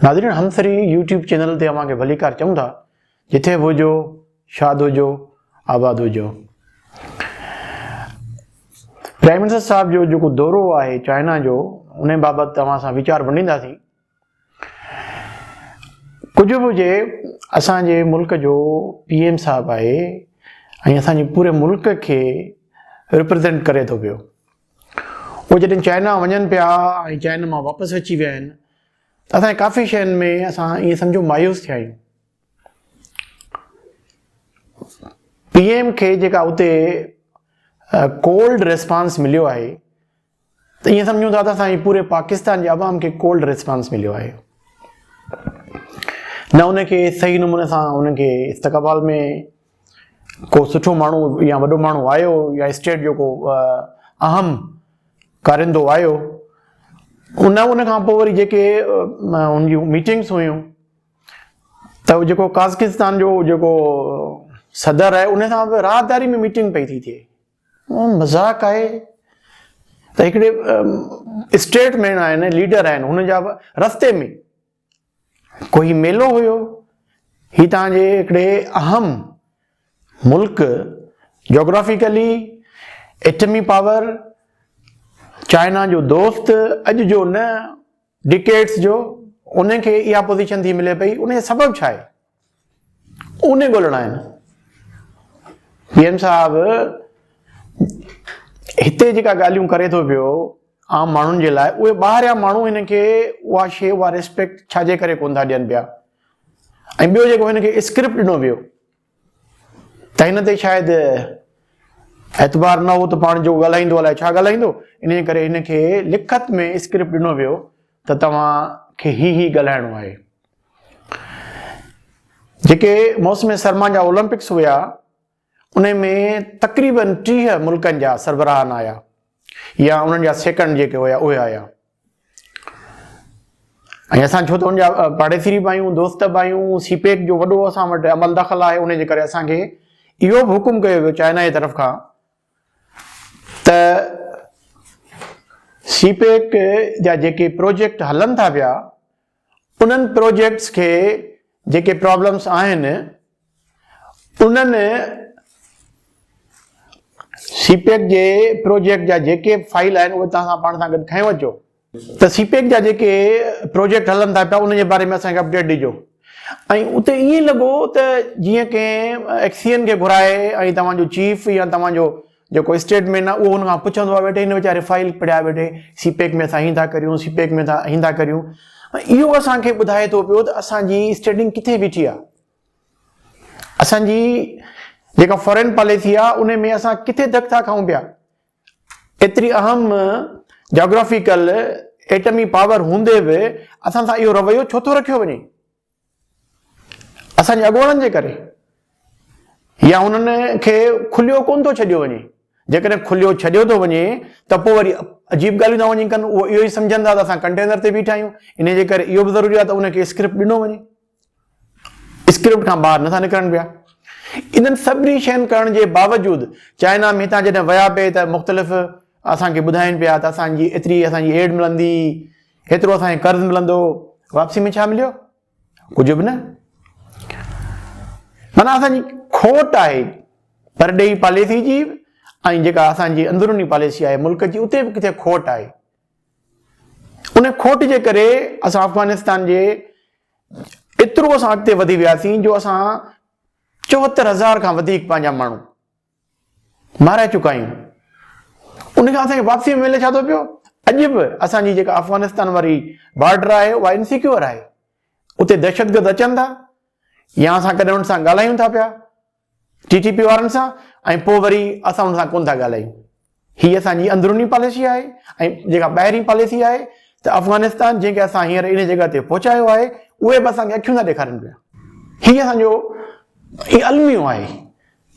ناظرين همسري YouTube channel تي اوهان کي ڀليڪار چئون ٿا جٿي به هجو شاد هجو آباد هجو. پرائم منسٽر صاحب جو جيڪو دورو آهي چائنا جو ان بابت توهان سان ويچار ونڊينداسين. ڪجهه به هجي اسان جي ملڪ جو پي ايم صاحب آهي ۽ اسان جي پوري ملڪ کي ريپريزنٽ ڪري ٿو پيو. اهي جڏهن چائنا وڃن پيا ۽ چائنا مان واپس اچي ويا آهن ته اسان ڪافي شين ۾ اسان ائين سمجهو مايوس ٿيا آهيون. پي ايم کي جيڪا اتي ڪولڊ ريسپانس مليو آهي ته ائين سمجهون ٿا ته اسان جي پوري پاڪستان جي عوام کي ڪولڊ ريسپانس مليو آهي. نه ان کي صحيح نموني سان ان کي استقبال ۾ ڪو سٺو ماڻهو يا وڏو ماڻهو آيو يا اسٽيٽ جو ڪو اهم ڪارندو آيو ان ان کان پوء وري جيڪي ان جون ميٽنگس هيون ته جيڪو قازقستان جو جيڪو صدر آهي ان سان به راهداري ۾ ميٽنگ پئي ٿي ٿئي مذاق آهي ته هڪڙي اسٽيٽ مين آهن ليڊر آهن هن جا رستي ۾ ڪوئي ميلو هيو هي توهان جي هڪڙي اهم ملڪ جاگرافيڪلي ايٽمي پاور چائنا جو دوست اڄ جو نه ڊڪيڊس جو ان کي اها پوزيشن ٿي ملي پئي ان جو سبب ڇا آهي ان ڳولڻا آهن پي ايم صاحب هتي جيڪا ڳالهيون ڪري ٿو پيو عام ماڻهن جي لاء اهي ٻاهريان ماڻهو هن کي اها شيء اها ريسپيڪٽ ڇا جي ڪري ڪونه ٿا ڏين پيا ۽ ٻيو جيڪو هن کي اسڪرپٽ ڏنو ويو ته هن تي شايد اعتبار نه هو ته پاڻ جو ڳالهائيندو الائي ڇا ڳالهائيندو ان ڪري هن کي لکت ۾ اسڪرپٽ ڏنو ويو ته توهان کي هي هي ڳالهائڻو آهي جيڪي موسم سرما جا اولمپڪس هيا ان ۾ تقريبن 30 ملڪن جا سربراهان آيا يا انهن جا سيڪنڊ جيڪي هيا اهي آيا ۽ اسان ڇو ته ان جا پاڙيسري به آهيون دوست به آهيون سي پيڪ جو وڏو اسان وٽ عمل دخل آهي ان جي ڪري اسان کي اهو به حڪم ڪيو ويو چائنا جي طرف کان ته سي پيڪ جا جيڪي پروجيڪٽ هلن ٿا پيا انهن پروجيڪٽس کي جيڪي پرابلمس آهن انهن سي پيڪ جي پروجيڪٽ جا جيڪي فائل آهن اهي توهان پاڻ سان گڏ کنيو اچو ته سي پيڪ جا جيڪي پروجيڪٽ هلن ٿا پيا ان جي باري ۾ اسان کي اپڊيٽ ڏجو ۽ اتي ائين لڳو ته جيئن ڪنهن ايڪسين کي گهرائي ۽ توهان جو چيف يا توهان جو جيڪو اسٽيٽ مين آهي اهو هن کان پڇندو آهي ويٺي هن ويچاري فائل پڙهيا ويٺي سي پيڪ ۾ اسان هين ٿا ڪريون سي پيڪ ۾ ٿا هين ٿا ڪريون اهو اسان کي ٻڌائي ٿو پيو ته اسان جي اسٽينڊنگ ڪٿي بيٺي آهي اسان جي جيڪا فارين پاليسي آهي ان ۾ اسان ڪٿي ڌڪ ٿا کائون پيا ايتري اهم جاگرافيڪل ايٽمي پاور هوندي به اسان سان اهو رويو ڇو ٿو رکيو وڃي اسان جي اڳواڻن جي ڪري يا انهن کي کليو ڪونه ٿو ڇڏيو وڃي. جيڪڏهن کليو ڇڏيو ٿو وڃي ته پوء وري عجيب ڳالهيون ٿا وڃي ڪن. اهو اهو ئي سمجهن ٿا ته اسان ڪنٽينر تي بيٺا آهيون. انهي جي ڪري اهو به ضروري آهي ته ان کي اسڪرپٽ ڏنو وڃي. اسڪرپٽ کان ٻاهر نٿا نڪرن پيا. انهن سڀني شين ڪرڻ جي باوجود چائنا ۾ هتان جڏهن ويا پئي ته مختلف اسان کي ٻڌائين پيا ته اسان جي ايتري اسان جي ايڊ ملندي، هيترو اسان کي قرض ملندو. واپسي ۾ ڇا مليو؟ ڪجهه به نه. معنيٰ اسان جي کوٽ آهي پرڏيهي پاليسي جي ۽ جيڪا اسان جي اندروني پاليسي آهي ملڪ جي اتي به ڪٿي کوٽ آهي. ان کوٽ جي ڪري اسان افغانستان جي ايترو اسان اڳتي وڌي وياسين جو اسان 74000 کان وڌيڪ پنهنجا ماڻهو مارائي چڪا آهيون. ان کان اسان کي واپسي ۾ ملي ڇا ٿو پيو؟ اڄ به اسان جي جيڪا افغانستان واري بارڊر آهي اها انسيڪيور آهي. اتي دهشتگرد اچن ٿا يا اسان ڪڏهن انهن سان ڳالهايون ٿا پيا ٽي ٽي پي وارن سان ۽ پوء وري اسان انهن سان ڪونه ٿا ڳالهايون. هي اسان جي اندروني پاليسي آهي ۽ جيڪا ٻاهرين پاليسي آهي ته افغانستان جنهن کي اسان هينئر ان جڳهه تي پهچايو آهي اهي به اسان کي اکيون ٿا ڏيکارين پيا. هي اسان جو الميو آهي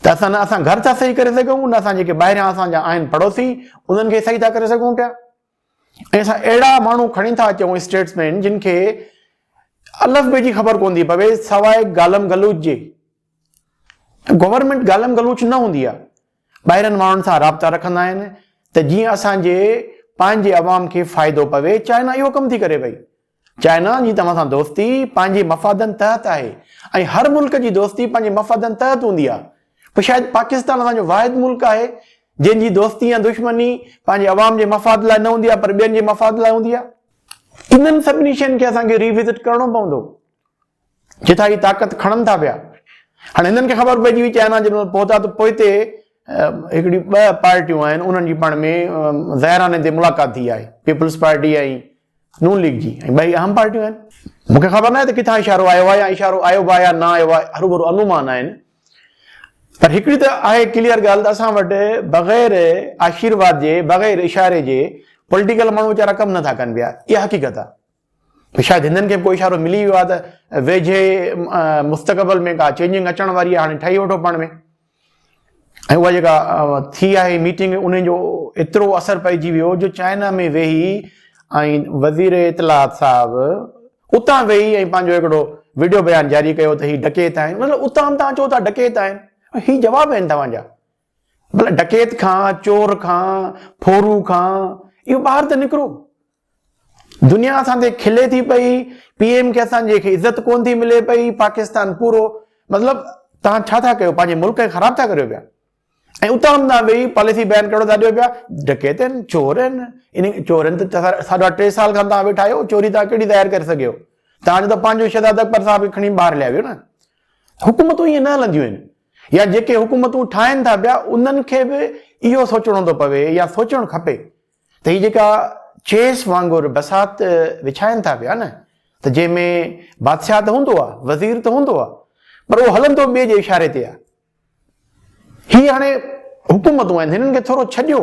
ته اسان نه اسان گهر ٿا صحيح ڪري سگهون نه اسان جيڪي ٻاهريان اسان جا آهن پڙوسي انهن کي صحيح ٿا ڪري سگهون پيا ۽ اسان اهڙا ماڻهو کڻي ٿا اچون اسٽيٽس مين جن کي الف بي جي خبر ڪون ٿي پوي سواء گالم گلوچ جي. گورنمينٽ گالم گلوچ نه هوندي آهي ٻاهرين ماڻهن سان رابطا رکندا آهن ته جيئن اسان جي پنهنجي عوام کي فائدو پوي. چائنا اهو ڪم ٿي ڪري پئي. چائنا جي توهان سان دوستي پنهنجي مفادن تحت آهي ۽ هر ملڪ جي دوستي پنهنجي مفادن تحت هوندي آهي. پوء شايد پاڪستان اسان جو واحد ملڪ آهي جنهن جي دوستي يا دشمني پنهنجي عوام جي مفاد لاء نه هوندي آهي پر ٻين جي مفاد لاء هوندي آهي. انهن سڀني شين کي اسان کي ري وزٽ ڪرڻو پوندو. جتان هي طاقت کڻن ٿا پيا. هاڻي هنن کي خبر پئجي وئي چائنا جڏهن پهتا ته پوئتي هڪڙي ٻه پارٽيون آهن انهن جي پاڻ ۾ ظاهرانه تي ملاقات ٿي آهي پيپلز پارٽي ۽ نون ليگ جي ۽ ٻئي اهم پارٽيون آهن. مون کي خبر ناهي ته ڪٿان اشارو آيو آهي يا اشارو آيو به آهي يا نه آيو آهي هروڀرو انومان آهن پر هڪڙي ته آهي ڪليئر ڳالهه ته اسان وٽ بغير آشيرواد جي بغير اشاري جي پوليٽيڪل ماڻهو ويچارا ڪم نٿا ڪن پيا اها حقيقت آهي. شايد هنن کي به ڪو اشارو ملي ويو آهي ته ويجهي مستقبل ۾ ڪا چينجنگ اچڻ واري آهي هاڻي ٺهي وٺو پاڻ ۾ ۽ اها جيڪا ٿي آهي ميٽنگ ان جو ايترو اثر پئجي ويو جو چائنا ۾ ويهي ۽ وزير اطلاعات صاحب اتان ويهي ۽ پنهنجو هڪڙو وڊيو بيان جاري ڪيو ته هي ڊڪيت آهن مطلب اتان به توهان چئو ٿا ڊڪيت آهن هي جواب آهن توهان جا ڀلا ڊڪيت کان چور کان ڦورو کان اهو ٻاهر ته نڪرو دنيا اسان تي کلي ٿي پئي، پي ايم کي اسان جي کي عزت ڪون ٿي ملي پئي، پاڪستان پورو مطلب توهان ڇا ٿا ڪيو پنهنجي ملڪ کي خراب ٿا ڪريو پيا ۽ اتان به توهان ويهي پاليسي بيان ڪهڙو ٿا ڏيو پيا ڊڪيت آهن چور آهن ان چورن ته ساڍا ٽي سال کان توهان ويٺا آهيو چوري توهان ڪهڙي ظاهر ڪري سگهيو توهان جو ته پنهنجو شهزاد اڪبر صاحب کي کڻي ٻاهر ليا ويو نه حڪومتون ائين نه هلنديون آهن يا جيڪي حڪومتون ٺاهن ٿا پيا انهن کي به اهو سوچڻو ٿو پوي يا سوچڻ کپي ته هي جيڪا چيس وانگر بساط وڇائن ٿا پيا نه ته جنهن ۾ بادشاهه ته هوندو آ، وزير ته هوندو آ پر اهو هلندو ٻئي جي اشاري تي آ. هي هاڻي حڪومتون آهن هنن کي ٿورو ڇڏيو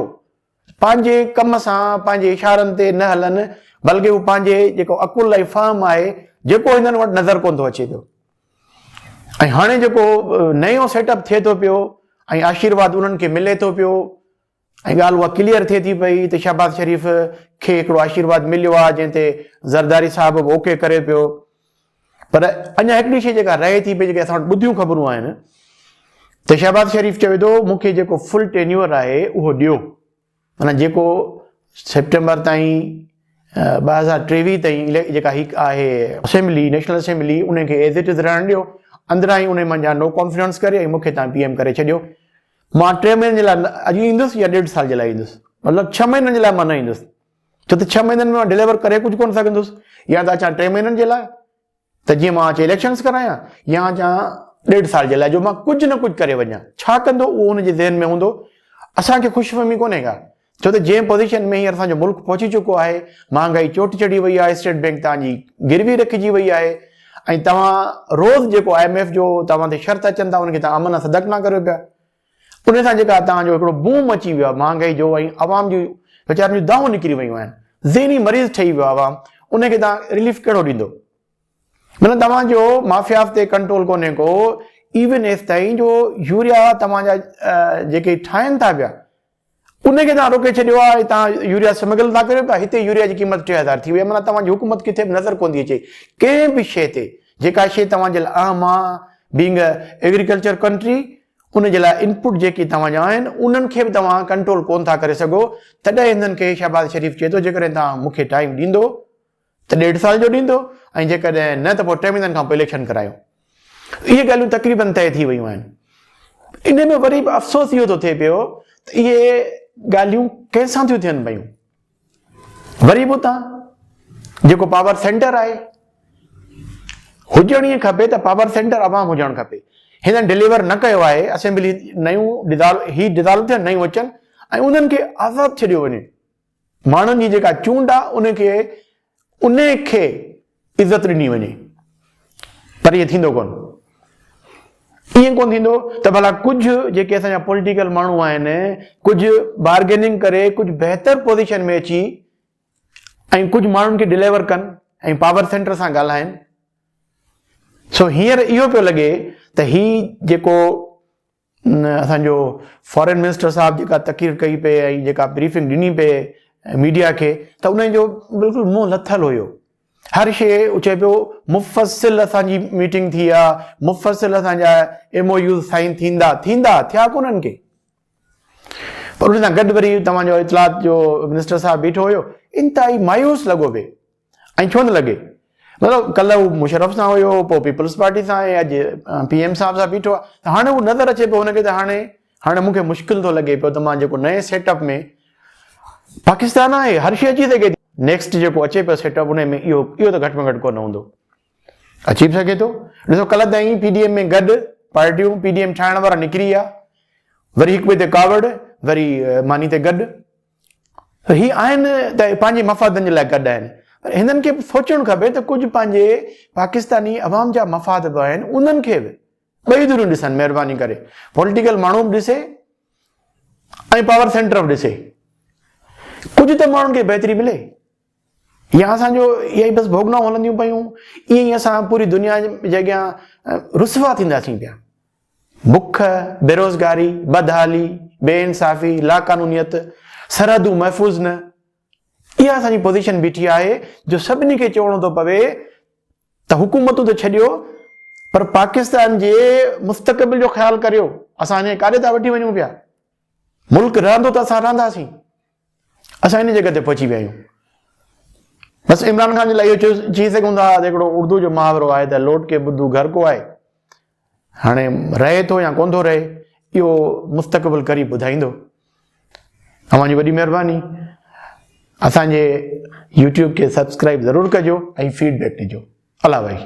پنهنجي ڪم سان پنهنجي اشارن تي نه هلن بلڪه هو پنهنجي جيڪو عقل ۽ فهم آهي جيڪو هنن وٽ نظر ڪونه ٿو اچي پيو ۽ هاڻي جيڪو نيو سيٽ اپ ٿئي ٿو پيو ۽ آشيرواد انهن کي ملي ٿو پيو ۽ ڳالهه اها ڪليئر ٿئي ٿي پئي ته شهباز شريف کي هڪڙو آشيرواد مليو آهي جنهن تي زرداري صاحب به اوڪي ڪري پيو پر اڃا هڪڙي شيء جيڪا رهي ٿي پئي جيڪي اسان وٽ ٻڌيون خبرون آهن ته شهباز شريف چوي ٿو مون کي جيڪو فل ٽينيور آهي اهو ڏيو معنيٰ جيڪو سيپٽمبر تائين 2023 تائين جيڪا هي آهي اسيمبلي نيشنل اسيمبلي ان کي ايز it از رهڻ ڏيو اندران ئي ان منجهان نو ڪانفيڊنس ڪري ۽ مون کي تان پي ايم ڪري ڇڏيو مان ٽي مهينن جي لاء اڄ ايندس يا ڏيڍ سال جي لاء ايندس مطلب ڇهه مهينن جي لاء مان نه ايندس ڇو ته ڇهه مهينن ۾ مان ڊليور ڪري ڪجهه ڪونه سگهندس يا ته اچان ٽي مهينن جي لاء ته جيئن مان اچي اليڪشنس ڪرايان يا اچان ڏيڍ سال جي لاء جو مان ڪجهه نه ڪجهه ڪري وڃان ڇا ڪندو اهو ان جي ذهن ۾ هوندو اسان کي خوش فهمي ڪونهي ڪا ڇو ته جنهن پوزيشن ۾ هينئر اسان جو ملڪ پهچي چڪو آهي، مهانگائي چوٽ چڙهي وئي آهي، اسٽيٽ بئنڪ توهان جي گروي رکجي وئي آهي ۽ توهان روز جيڪو I M F جو توهان تي شرط اچن ٿا ان کي توهان امن صدق نه ڪريو پيا. ان سان جيڪا توهان جو هڪڙو بوم اچي ويو آهي مهانگائي جو ۽ عوام جون ويچارن جون دانهون نڪري ويون آهن، ذهني مريض ٺهي ويو آهي عوام، ان کي توهان رليف ڪهڙو ڏيندو؟ معنيٰ توهان جو مافياز تي ڪنٽرول ڪونهي ڪو، ايون ايستائين جو يوريا توهان جا جيڪي ٺاهن ٿا پيا ان کي توهان روڪي ڇڏيو آهي ۽ توهان يوريا سمگل ٿا ڪريو پيا هتي يوريا جي قيمت 3000 ٿي وئي آهي معنيٰ توهان جي حڪومت ڪٿي به نظر ڪونه ٿي اچي ڪنهن به شيء تي جيڪا شيء توهان جي لاء اهم آهي بينگ ايگريڪلچر ڪنٽري ان جي لاء انپٽ جيڪي توهان جا آهن انهن کي به توهان ڪنٽرول ڪونه ٿا ڪري سگهو تڏهن هنن کي شهباز شريف چئي ٿو جيڪڏهن توهان مون کي ٽائيم ڏيندو ته ڏيڍ سال جو ڏيندو ۽ جيڪڏهن نه ته پوء ٽي مهينن کان پوء اليڪشن ڪرايو. اهي ڳالهيون تقريبن طئي ٿي ويون آهن. ان ۾ وري به افسوس اهو ٿو ٿئي پيو ته اهي ڳالهيون ڪنهن سان ٿيون ٿين پيون؟ وري به اتان جيڪو پاور سينٽر آهي هجڻ ائين کپي ته پاور سينٽر عوام هجڻ کپي. هنن ڊليور نه ڪيو آهي اسيمبلي نيون ڊزالو هي ڊزالو ٿين نيون اچن ۽ انهن کي آزاد ڇڏيو وڃي. ماڻهن جي جيڪا چونڊ آ ان کي ان کي عزت ڏني وڃي پر ائين ٿيندو ڪون ائين ڪون ٿيندو ته ڀلا ڪجهه جيڪي اسان جا پوليٽيڪل ماڻهو آهن ڪجهه بارگيننگ ڪري ڪجهه بهتر پوزيشن ۾ اچي ۽ ڪجهه ماڻهن کي ڊليور ڪن ۽ پاور سينٽر سان ڳالهائن سو هينئر اهو پيو لڳي ته هي جيڪو اسان جو فارين منسٽر صاحب جيڪا تقرير ڪئي پئي ۽ جيڪا بريفنگ ڏني پئي ميڊيا کي ته ان جو بلڪل منهن لٿل هيو هر شي چئي پيو مفصل اسان جي ميٽنگ ٿي آ مفصل اسان جا ايم او يوز سائن ٿيندا ٿيندا ٿيا ڪونهن ڪي پر ان سان گڏ وري توهان جو اطلاعات جو منسٽر صاحب بيٺو هيو انتهائي مايوس لڳو پئي ۽ ڇو نه لڳي؟ مطلب ڪلهه هو مشرف سان هيو پوء پيپلز پارٽي سان آهي اڄ پي ايم صاحب سان بيٺو آهي ته هاڻي هو نظر اچي پيو هن کي ته هاڻي هاڻي مون کي مشڪل ٿو لڳي پيو ته مان جيڪو نئين سيٽ اپ ۾ پاڪستان آهي هر شي اچي سگهي ٿي نيڪسٽ جيڪو اچي پيو سيٽ اپ ان ۾ اهو اهو ته گهٽ ۾ گهٽ ڪونه هوندو اچي به سگهي ٿو ڏسو ڪلهه تائين پي ڊي ايم ۾ گڏ پارٽيون پي ڊي ايم ٺاهڻ وارا نڪري ويا وري هڪ ٻئي تي ڪاوڙ وري ماني تي گڏ هي آهن ته پنهنجي مفادن جي لاء گڏ آهن پر هنن کي به سوچڻ کپي ته ڪجهه پنهنجي پاڪستاني عوام جا مفاد به آهن انهن کي به ٻئي ڌريون ڏسن مهرباني ڪري پوليٽيڪل ماڻهو به ڏسي ۽ پاور سينٽر به ڏسي ڪجهه ته ماڻهن کي بهتري ملي يا اسان جو اها ئي بس ڀوڳنائون هلنديون پيون ائين ئي اسان پوري دنيا جي اڳيان رسوا ٿينداسين پيا بک بيروزگاري بدحالي بي انصافي لاقانونيت سرحدون محفوظ نه اها اسان جي پوزيشن بيٺي آهي جو سڀني کي چوڻو ٿو پوي ته حڪومتون ته ڇڏيو پر پاڪستان جي مستقبل جو خيال ڪريو اسان کي ڪاڏي ٿا وٺي وڃون پيا ملڪ رهندو ته اسان رهنداسين اسان ان جڳهه تي پهچي ويا آهيون بس عمران خان جي لاء اهو چئي سگهون ٿا ته هڪڙو اردو جو محاورو آهي ته لوٽ ڪي بدو گهر ڪو آهي هاڻي رهي ٿو يا ڪونه ٿو رهي اهو مستقبل قريب ٻڌائيندو اوهان جي وڏي مهرباني اسان جي يوٽيوب کي سبسڪرائب ضرور ڪجو ۽ فيڊ بيڪ ڏجو الله ڀائي.